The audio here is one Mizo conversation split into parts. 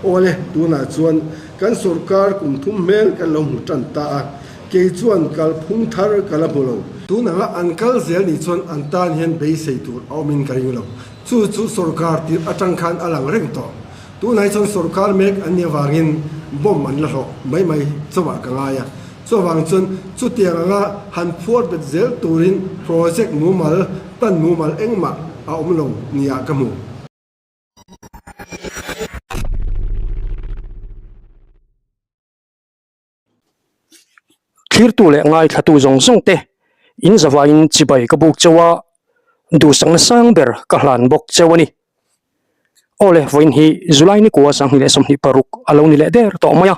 Awle, tunah chuan kan sorkar kum thum hmel kan lo hmu tan ta a, kei chuan kalphung thar ka la hmu lo. Tun anga an kal zel nih chuan an tan hian beisei tur a awmin ka ring lo. Chu chu sorkar tirh atang khan a lang reng tawh. Tunah hi chuan sorkar mek an nih avangin bomb an la hlawh mai mai chauhah ka ngai a. Chuvang chuan chutiang anga han phuar bet zel turin project mumal, plan mumal engmah a awm lo nia ka hmu. Thlirtu leh ngaithlatu zawng zawng te in zavaiin chibai ka buk cheu a, duhsakna sang ber ka hlan bawk cheu a ni. Aw le, vawiin hi July ni kua 2026 a lo ni leh der tawh mai a,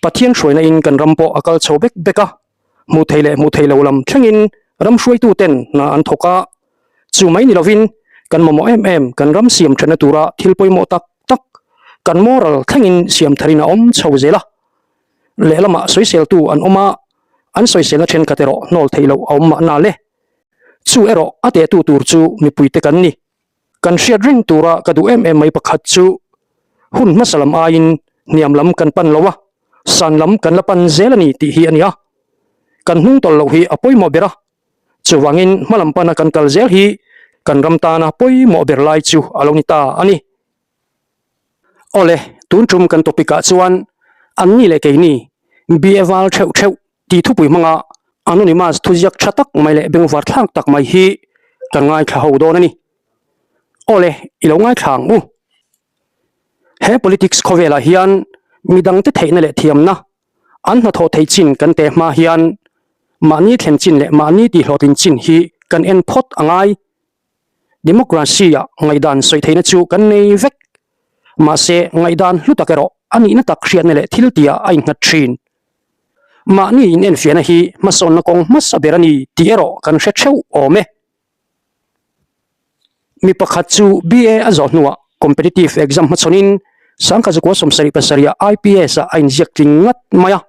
Pathian hruaina in kan ram pawh a kal chho bek bek a, hmuh thei leh hmuh thei lo lam thlengin ram hruaitu ten hna an thawk a, chu mai ni lovin kan mamawh em em kan ram siam thatna tura thil pawimawh tak tak kan moral thlengin siam tharin a awm chho zel a, lehlamah sawiseltu an awm a, an sawiselna thenkhat erawh hnawl theih loh a awm mahna le. Chu erawh a tehtu tur chu mipuite kan ni. Kan hriat reng tura ka duh em em mai pakhat chu hun hmasa lam aiin hniam lam kan pan lo a, san lam kan la pan zel a ni tih hi a ni a. Kan hnung tawlh loh hi a pawimawh ber a, chuvangin hma lam pana kan kal zel hi kan ram tana pawimawh ber lai chu a lo ni ta a ni. Awle, tun tum kan topic ah chuan anni leh keini BA val theuh theuh tih thupui hmanga Anonymous thuziak tha tak mai leh bengvar thlak tak mai hi kan ngaithla ho dawn a ni. Awle, i lo ngaithla ang u. He politics khawvelah hian midangte theihna leh thiamna an hnathawh theih chin kan teh hma hian mahni thlen chin leh mahni tihhlawhtlin chin hi kan en phawt a ngai. Democracy-ah ngaihdan sawi theihna chu kan nei vek. Mahse, ngaihdan hlu tak erawh a nihna tak hriatna leh thil tihah a innghat thin. Mahni inenfiahna hi hmasawnna kawng hmasa ber a ni tih erawh kan hre theuh awm e. Mi pakhat chu BA a zawh hnuah competitive exam hmachhawnin Sangkazukua 77 ah IPS-ah a inziak tling ngat mai a.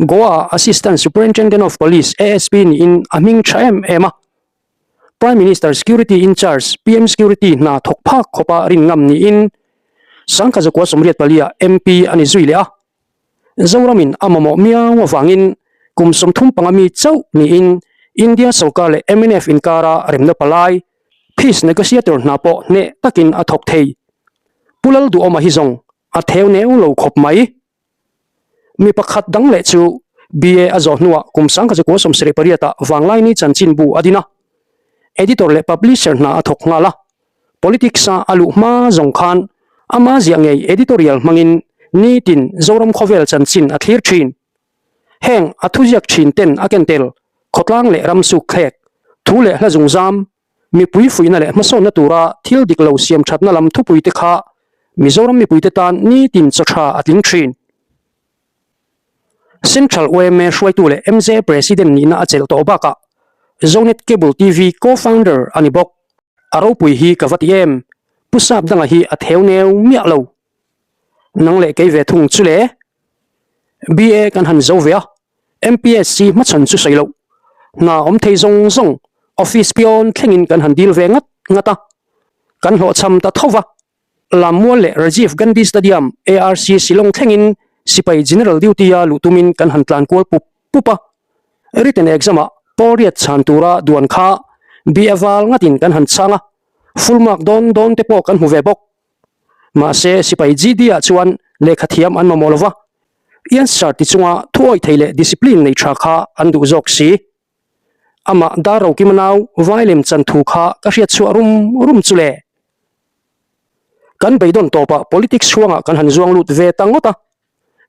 Goa-ah Assistant Superintendent of Police, ASP, niin a hming tha em em a. Prime Minister Security in Charge, PM Security, hna thawk phak khawpa rin ngam niin Sangkazukua 84 ah MP a ni zui leh a. Zoramin a mamawh miau avangin kum 35 mi chauh niin India sorkar leh mnf inkara remna palai, peace negotiator, hna pawh hneh takin a thawk thei. Pu Lalduhawma hi zawng a theu neu lo khawp mai. Mi pakhat dang leh chu BA a zawh hnuah kum 1978 ah Vanglaini chanchinbu a din a, editor leh publisher hna a thawk nghal a. Politics a a luh hma zawng khan ama ziah ngei editorial hmangin nitin Zoram khawvel chanchin a thlir thin. Heng a thuziak thin ten a ken tel khawtlang leh ram suk thlek, thu leh hla zungzam, mipui fuihna leh hmasawnna tura thil dik lo siam thatna lam thupui te kha Mizoram mipuite tan nitin chaw tha a tling thin. Central yma hruaitu leh MJ President nihna a chelh tawh bakah Zonet Cable TV Co-founder a ni bawk. A ropui hi ka va ti em, Pu Sapdanga hi a theu neu miah lo. Nang leh kei ve thung chu le. BA kan han zo ve a, MPSC hmachhawn chu sawi loh. Hna awm thei zawng zawng office piawn thlengin kan han dil ve ngat ngat a, kan hlawhchham ta tho va. Lammual leh Rajiv Gandhi Stadium, ARC, Shillong thlengin sipai General Duty-a luh tumin kan han tlan kual pup pup a. Written exam-ah pawlriat chhan tura duan kha BA val ngatin kan han chhang a, full mark dawn dawn te pawh kan hmu ve bawk. Mahse, sipai GD-ah chuan lehkha thiam an mamawh lo va, Ian Sir ti chunga thuawih thei leh discipline nei tha kha an duh zawk si. Amah Dar Rokima nau Vailem chan thu kha ka hriat chhuah rum rum chu le. Kan beidawn tawpah politics chhuangah kan han zuang lut ve ta ngawt a,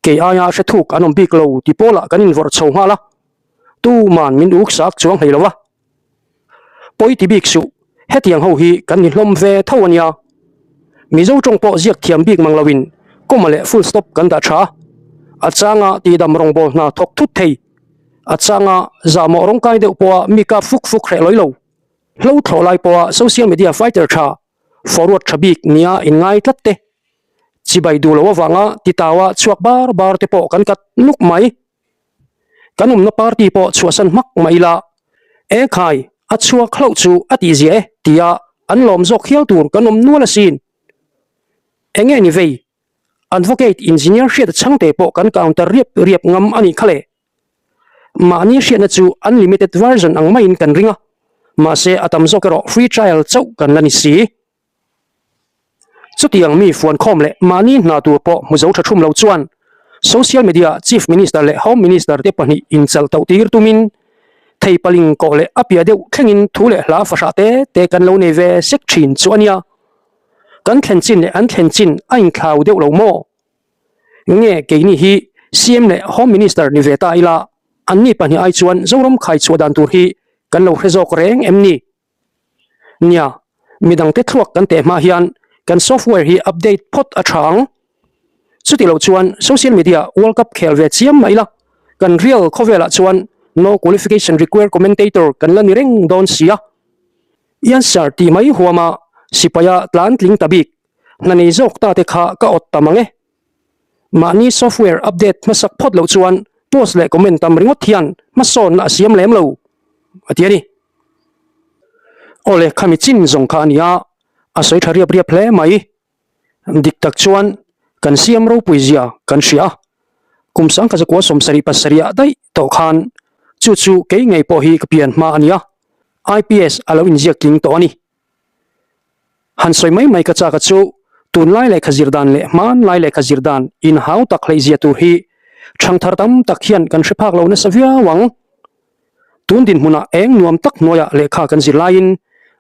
kei aia hre thuk an awm bik lo ti pawlah kan invawrh chho nghal a, tuman min uk sak chuang hlei lo a. Pawi ti bik suh, hetiang ho hi kan ni hlawm ve tho a nia. Mizo tawng pawh ziak thiam bik mang loin comma leh full stop kan dah tha a, a changa tihdam rawngbâwl hna thawk thut thei, a changa zahmawh rawngkai deuh pawha mi kap fuk fuk hreh lawi lo. Hlo thlawh lai pawha social media fighter tha, forward tha bik nia inngai tlat te, chibai duh loh avanga titaua chhuak bar bar te pawh kan kat nuk mai. Kan awmna party pawh chhuahsan hmak mai ila, E khai, a chhuak hlauh chu a tih ziah e tia an lawm zawk hial tur kan awm nual asin. Enge ni vei? Advocate Engineer Hriata Chhangte pawh kan counter riap riap ngam a nih kha le. Mahni hriatna chu unlimited version ang maiin kan ring a, mahse a tam zawk erawh free trial chauh kan la ni si. Chutiang mi fuankhawm leh mahni hna tur pawh hmu zo tha thum lo chuan social media Chief Minister leh Home Minister te pahnih inchalh tauh tir tumin thei paling kawh leh a piah deuh thlengin thu leh hla fahrah te te kan lo nei ve sek thin chu a nia. Kan thlen chin leh an thlen chin a inthlau deuh lo maw? Nge keini hi CM leh Home Minister ni ve ta ila anni pahnih ai chuan Zoram khai chhuah dan tur hi kan lo hre zawk reng em ni? Nia, midangte thluak kan teh hma hian kan software hi update phawt a tha ang. Chuti loh chuan social media World Cup khel ve chiam mah ila, kan real khawvelah chuan no qualification required commentator kan la ni reng dawn si a. Ian sir tih mai huama sipaia tlan tling ta bik, hna nei zawk ta te kha ka awt ta mang e. Mahni software update hmasak phawt loh chuan post leh comment tam ringawt hian hmasawnna a siam lem lo, a ti a ni. Awle khami chin zawng kha a ni a, a sawi tha riap riap hle mai. Dik tak chuan kan siam ropui zia kan hria a, kum sangkha zakua 77 ah daih tawh khan chu chu kei ngei pawh hi ka pian hma a ni a, IPS a lo inziak tling tawh a ni. Han sawi mai mai ka chak a chu tunlai lehkha zir dan leh hmanlai lehkha zir dan inhau tak hleihzia tur hi thangthar tam tak hian kan hre phak lo nasa viau ang. Tun dinhmunah eng nuam tak hnuaiah lehkha kan zir laiin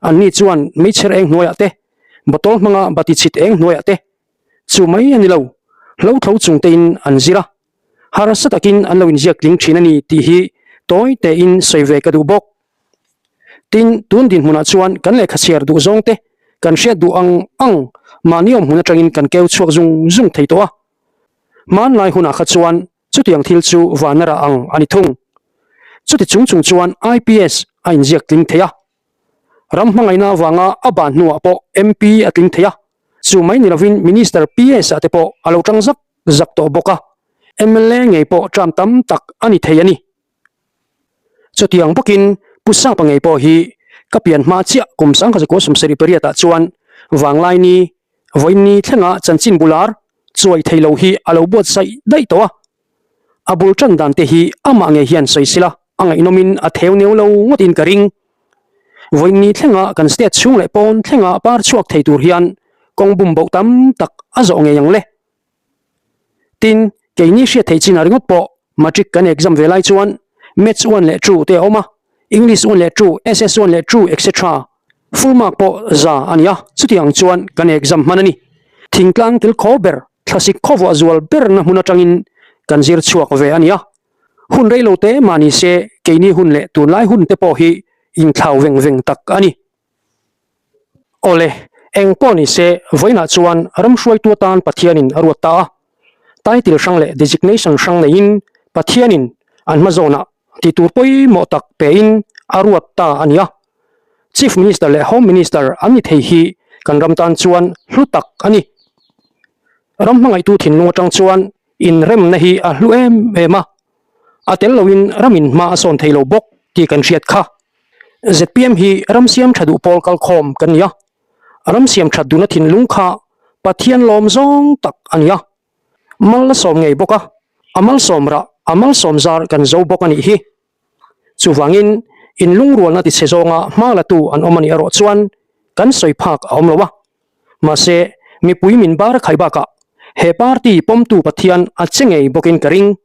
anni chuan meichher eng hnuaiah te, bottle hmanga bati chhit eng hnuaiah te chu mai a ni lo, hlotho chung tein an zir a, harsa takin an lo inziak tling thin a ni tih hi tawi tein sawi ve ka duh bawk. Tin, tun dinhmunah chuan kan lehkha chhiar duh zawng te kan hriat duh ang ang mahni awm hmun atangin kan keu chhuak zung zung thei tawh a. Hmanlai hunah kha chuan chutiang thil chu vana rah ang a ni thung. Chuti chung chung chuan IPS a inziak tling thei a. Ram hmangaihna avanga a ban hnuah pawh MP a tling thei a, chu mai ni lovin Minister PS ah te pawh a lo tang zak zak tawh bawk a, mla ngei pawh term tam tak a ni thei a ni. Chutiang bawkin Pu Sapa ngei pawh hi ka pian hma chiah kum 1978 ah chuan Vanglaini vawiinni thlenga chanchin bular chuai thei lo hi a lo buatsaih daih tawh a. A bul tan dan te hi amah ngei hian sawi sila a ngaihnawmin a theu neu lo ngawtin ka ring. Vawiinni thlenga kan state chhung leh pawn thlenga par chhuak thei tur hian kawng bum boh tam tak a zawh ngei ang le. Tin, keini hriat theih chinah ringawt pawh Matric kan exam ve lai chuan Maths one leh two te a awm a, English one leh two, SS one leh two etc. Full mark pawh za a ni a, chutiang chuan kan exam hman a ni. Thingtlang kilkhawr ber, thlasik khawvuah zual berna hmun atangin kan zir chhuak ve a ni a. Hun rei lo te mah ni se keini hun leh tunlai hun te pawh hi inthlau veng veng tak a ni. Awle, eng pawh ni se, vawiinah chuan ram hruaitu atan Pathianin a ruat ta a. Title hrang leh designation hrang neiin Pathianin an hma zawnah tih tur pawimawh tak pein a ruat ta a ni a. Chief Minister leh Home Minister an ni thei hi kan ram tan chuan hlu tak a ni. Ram hmangaihtu thinlung atang chuan inremna hi a hlu em em a, a tel loin ramin hma a sawn thei lo bawk tih kan hriat kha. Zpm hi ram siam tha duh pawl kalkhawm kan ni a, ram siam that duhna thinlung kha Pathian lawm zawng tak a ni a, mal la sawm ngei bawk a, a malsawm rah, a malsawm zar kan zo bawk a nih hi. Chuvangin, inlungrualna tichhe zawnga hma latu an awm a nih erawh chuan kan sawi phak a awm lo a. Mahse, mipui min bar a khai bakah he party pawmtu Pathian a che ngei bawkin ka ring.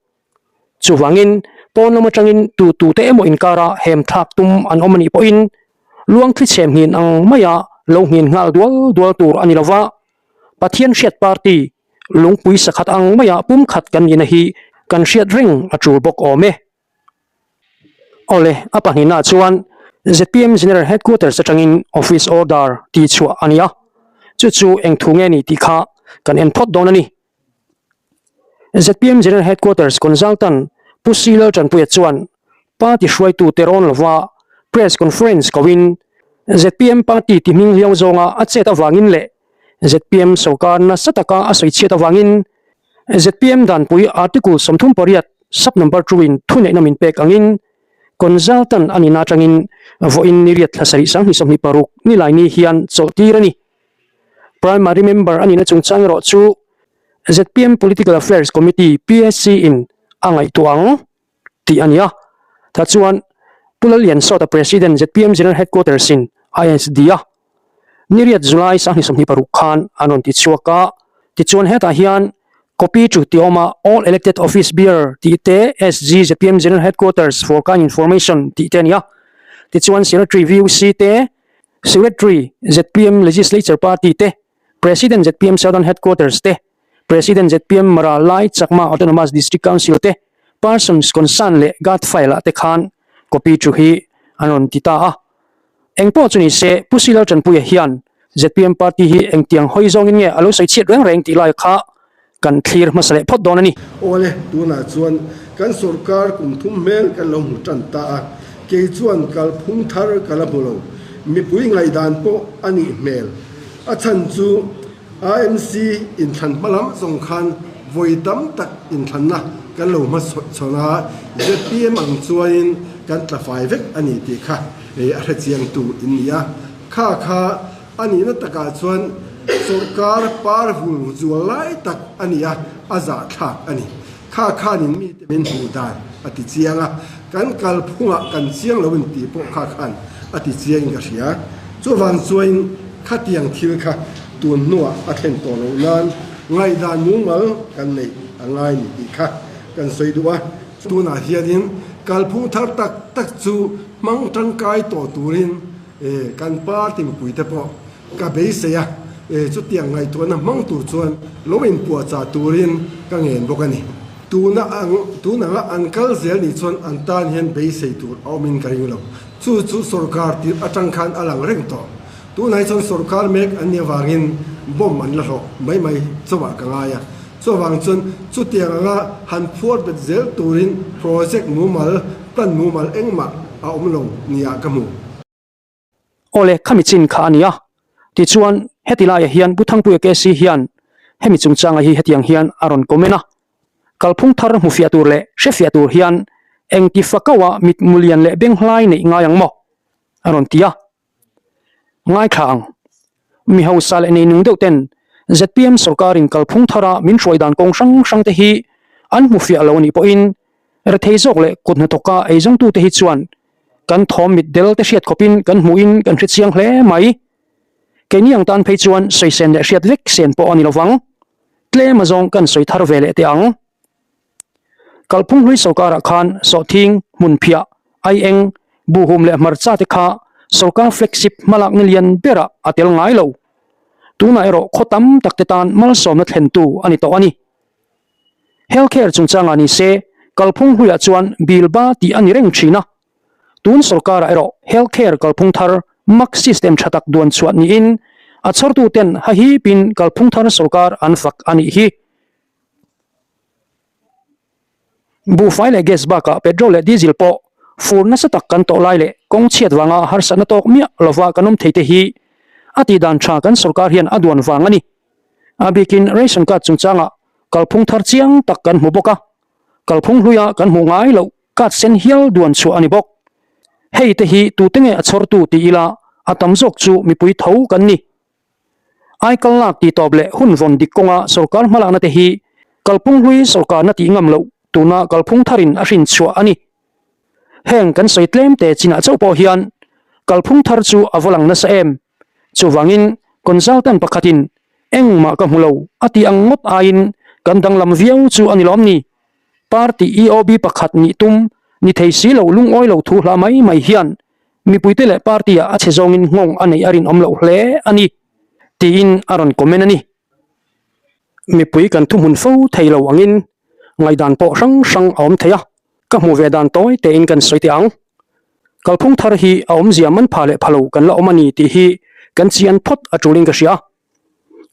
Chuvangin, pawn lam atangin tu tute emaw inkara hem thlak tum an awm a nih pawhin luang thli chhem nghin ang maia lo nghin nghal dual dual tur a ni lo va, Pathian hriat party lungpui sakhat ang maia pumkhat kan nihna hi kan hriat reng a tul bawk awm e. Awle, a pahnihnaah chuan zpm General Headquarters atangin Office Order tih chhuah a ni a, chu chu eng thu nge ni tih kha kan en phawt dawn a ni. Zpm General Headquarters Consultant Pu Si Laltanpuia chuan party hruaitute rawn lova Press Conference koin zpm party ti hming hliau zawnga a chet avangin leh zpm sorkar nasa taka a sawi chhiat avangin Zpm danpui Article 38 sub number 2 in thuneihna min pek angin Consultant a nihna atangin vawiin ni riat thla sarih 2026 nilaini hian chawlhtir a ni. Primary member a nihna chungchang erawh chu. zpm Political Affairs Committee, PAC, in a ngaihtuah ang tih a ni a. Tah chuan Pu Lalliansawta President zpm General Headquarters in ISD a niriat July 26 khan an rawn ti chhuak a. Tichuan hetah hian copy chu ti awm a, All Elected Office Bearer tih te, SG zpm General Headquarters for kind information tih te a ni a. Tichuan Secretary VUC te, Secretary zpm Legislature Party te, President zpm Southern Headquarters te, President zpm Mara Lai Chakma Autonomous District Council te, Persons Concerned leh Guard File ah te khan copy chu hi an rawn ti ta a. Eng pawh chu ni se, Pu Silal Tanpuia hian zpm party hi engtiang hawi zawngin nge a lo sawi chhiat reng reng tih lai kha kan thlir hmasa leh phawt dawn a ni. Awle, tunah chuan kan sorkar kum thum hmel kan lo hmu tan ta a, kei chuan kalphung thar ka la hmu lo. Mipui ngaihdan pawh a nih hmel. A chhan chu AMC inthlan hma lam zawng khan vawi tam tak inthlanna kan lo hma chhawn a, zpm ang chuanin kan tla fai vek a ni tih kha a hrechiangtu in ni a. Kha kha a nihna takah chuan sawrkar par vul zual lai tak a ni a, a zahthlak a ni. Kha khanin mite min hmuh dan a ti chiang a, kan kalphungah kan chiang lo in tih pawh kha khan a ti chiangin ka hria. Chuvang chuain khatiang thil kha tun hnuah a thlen tawh loh nan ngaihdan mumal kan neih a ngai ni tih kha kan sawi duh a. Tunah hianin kalphung thar tak tak chu hmang tangkai tawh turin kan party mipuite pawh Ka beisei a, chutiang ngaihtuahna hmang tur chuan lo inpuahchah turin ka ngen bawk a ni. Tuna ang tun anga an kal zel nih chuan an tan hian beisei tur a awmin ka ring lo. Chu chu sorkar tirh atang khan a lang reng tawh. Tunah hi chuan sorkar mek an nih avangin bomb an la hlawh mai mai chauhah ka ngai a. Chuvang chuan chutiang anga han phuar bet zel turin project mumal, plan mumal engmah a awm lo nia ka hmu. Awle, khami chin kha a ni a. Tichuan, heti laiah hian Pu Thangpuia KC hian hemi chungchanga hi hetiang hian a rawn comment a, Kalphung thar hmu fiah tur leh hre fiah tur hian engti fakauah mitmu lian leh benghlai neih ngai ang maw? a rawn ti a. Ngaithla ang. Mi hausa leh neinung deuh ten zpm sorkarin kalphung thara min hruai dan kawng hrang hrang te hi an hmu fiah lo a nih pawhin rethei zawk leh kut hnathawka eizawngtute hi chuan kan thawm mit del te hriat khawpin kan hmuhin kan hre chiang hle mai. Keini ang tan phei chuan sawi sen leh hriat vek sen pawh a ni lovang. Tlem azawng kan sawi thar ve leh teh ang. Kalphung hlui sorkarah khan sawhthing, hmunphiah, aieng, buhhum leh hmarcha te kha sorkar flagship hmalakna lian berah a tel ngai lo. Tunah erawh khaw tam tak te tan malsawmna thlentu a ni tawh a ni. Health care chungchangah ni se, kalphung hluiah chuan bill ba tih a ni reng thin a. Tun sorkarah erawh health care kalphung thar mak system tha tak duan chhuah niin a chhawrtuten hahipin kalphung thar sorkar an fak a nih hi. Buhfai leh gas bakah petrol leh diesel pawh fur nasa tak kan tawh lai leh kawng chhiat vanga harsatna tawk miah lova kan awm thei te hi a tih dan tha kan sorkar hian a duan vang a ni. A bikin ration card chungchangah kalphung thar chiang tak kan hmu bawk a, kalphung hluia kan hmuh ngai loh card sen hial duan chhuah a ni bawk. Hei te hi tute nge a chhawrtu ti ila a tam zawk chu mipui tho kan ni. Aikal lak tih tawp leh hun vawn dik kawnga sorkar hmalakna te hi kalphung hlui sorkarna tih ngam loh tuna kalphung tharin a hrin chhuah a ni. Heng kan sawi tlem te chinah chauh pawh hian kalphung thar chu a va lang nasa em? Chuvangin consultant pakhatin engmah ka hmu lo a tih ang ngawt aiin kan danglam viau chu a ni lawm ni? Party EOB pakhat nih tum ni thei si lo lungawi lo thu hla mai mai hian Mipuite leh party-ah a chhe zawngin nghawng a neih a rinawm loh hle a ni, tiin a rawn comment a ni. Mipui kan thuhmun fo thei lo angin ngaihdan pawh hrang hrang a awm thei a, ka hmuh ve dan tawi tein kan sawi teh ang. Kalphung thar hi a awmzia man pha leh pha lo kan la awm a ni tih hi kan chian phawt a tulin ka hria.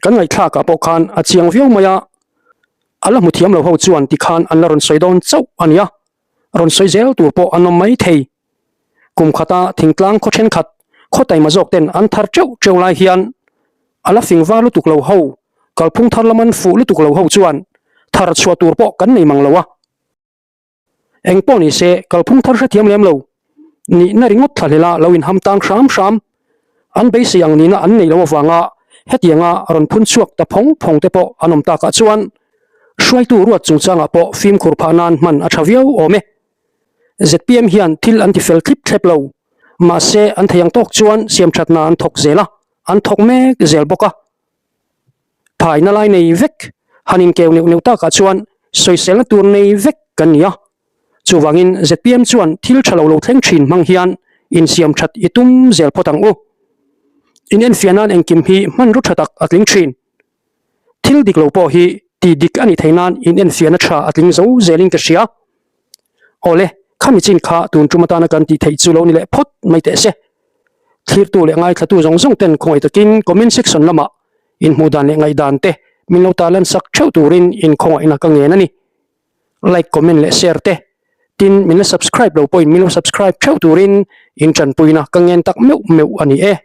Kan ngaihthlakah pawh khan a chiang viau mai a, a la hmu thiam lo ho chuan tikhan an la rawn sawi dawn chauh a nia. Rawn sawi zel tur pawh an awm mai thei. Kum khata thingtlang khaw thenkhat khaw taima zawk ten an thar teuh teuh lai hian a la fing var lutuk lo ho, kalphung thar lam an fuh lutuk lo ho chuan thar chhuah tur pawh kan nei mang lo a. Eng pawh ni se kalphung thar hrethiam lem lo nihna ringawt thla hlela lo inham tang hram hram an beisei ang nihna an neih loh avanga hetianga rawn phun chhuak ta phawng phawng te pawh an awm takah chuan. Hruaitu ruat chungchangah pawh fimkhur phah nan hman a tha viau awm e. Zpm hian thil an ti fel thlip thlep lo. Mahse, an thei ang tawk chuan siamthatna an thawk zel a, an thawk mek zel bawk a. Phaina lai nei vek, han inkeu neuh neuh takah chuan sawiselna tur nei vek kan ni a. Chuvangin zpm chuan thil tha lo lo thleng thin hmang hian insiamthat i tum zel phawt ang u. Inenfiah nan engkim hi hmanraw tha tak a tling thin. Thil dik lo pawh hi tih dik a nih theih nan inenfiahna tha a tling zo zelin ka hria. Awle, khami chin kha tun tum atana kan tih theih chu lo ni leh phawt mai teh se. Thlirtu leh ngaithlatu zawng zawng ten khawngaih takin comment section lamah inhmuh dan leh ngaihdan te min lo tarlan sak theuh turin inkhawngaihna ka ngen a ni. Like, comment leh share te tin min la subscribe lo pawhin min lo subscribe theuh turin in tanpuina ka ngen tak meuh meuh a ni e.